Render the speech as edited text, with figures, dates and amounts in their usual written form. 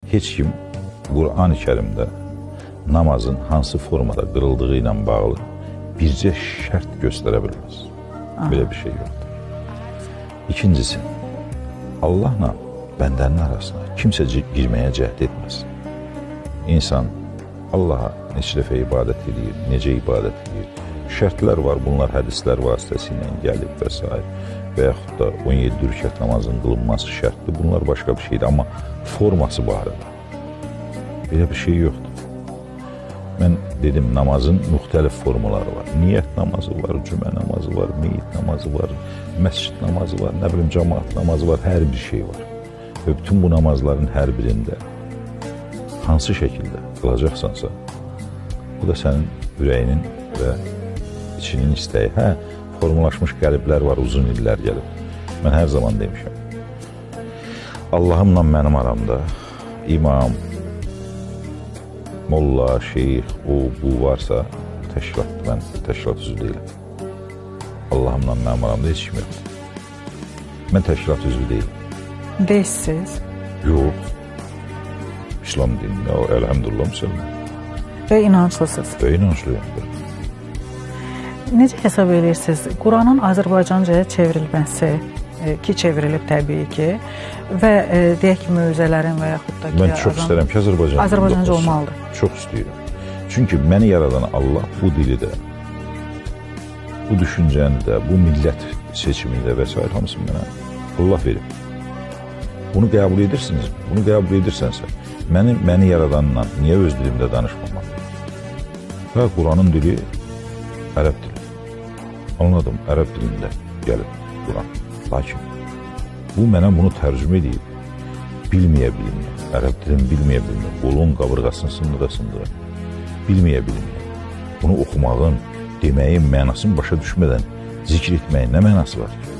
Heç kim Qur'an-ı Kərimdə namazın hansı formada qırıldığı ilə bağlı bircə şərt göstərə bilməz. Belə bir şey yoxdur. İkincisi, Allahla bəndənin arasına kimsə girməyə cəhd etməz. İnsan Allaha neçə dəfə ibadət edir, necə ibadət edir. Şərtlər var, bunlar hədislər vasitəsilə gəlib və s. Və yaxud da 17 rükət namazın qılınması şərtdir. Bunlar başqa bir şeydir, amma forması barədə belə bir şey yoxdur. Mən dedim, namazın müxtəlif formaları var. Niyyət namazı var, cümə namazı var, meyit namazı var, məscid namazı var, nə bilim, cəmaat namazı var, hər bir şey var. Və bütün bu namazların hər birində hansı şəkildə qılacaqsansa, bu da sənin ürəyinin və içinin istəyi. Hə, formalaşmış qəliblər var, uzun illər gəlib. Mən hər zaman demişəm, Allahımla mənim aramda imam, molla, şeyx, o, bu varsa təşkilatdır. Mən təşkilat üzvü deyiləm. Allahımla mənim aramda heç kim yoxdur. Mən təşkilat üzvü deyiləm. Deyilsiniz? Yox. İslam dinində, əlhəmdülillah, müsəlman. Və inanclısınız? Və inanclıyam. Necə hesab edirsiniz? Quranın Azərbaycancaya çevrilməsi, ki çevrilib təbii ki, və deyək ki, möcüzələrin və yaxud da ki... Mən çox istərəm ki, Azərbaycanca olmalıdır. Çox istəyirəm. Çünki məni yaradan Allah bu dili də, bu düşüncəni də, bu millət seçimini də və s. hamısını mənə Allah verib. Bunu qəbul edirsiniz, bunu qəbul edirsənsə, məni yaradanla niyə öz dilimdə danışmamalıyım? Və Quranın dili ərəb dili. Anladım, ərəb dilində gəlib Quran. Lakin bu mənə bunu tərcümə edib, bilməyə bilməyə, ərəb dilini bilməyə bilməyə, qolun qabırğasını sındıra sındıra, bilməyə bilməyə, bunu oxumağın, deməyin mənasını başa düşmədən zikr etməyin nə mənası var ki?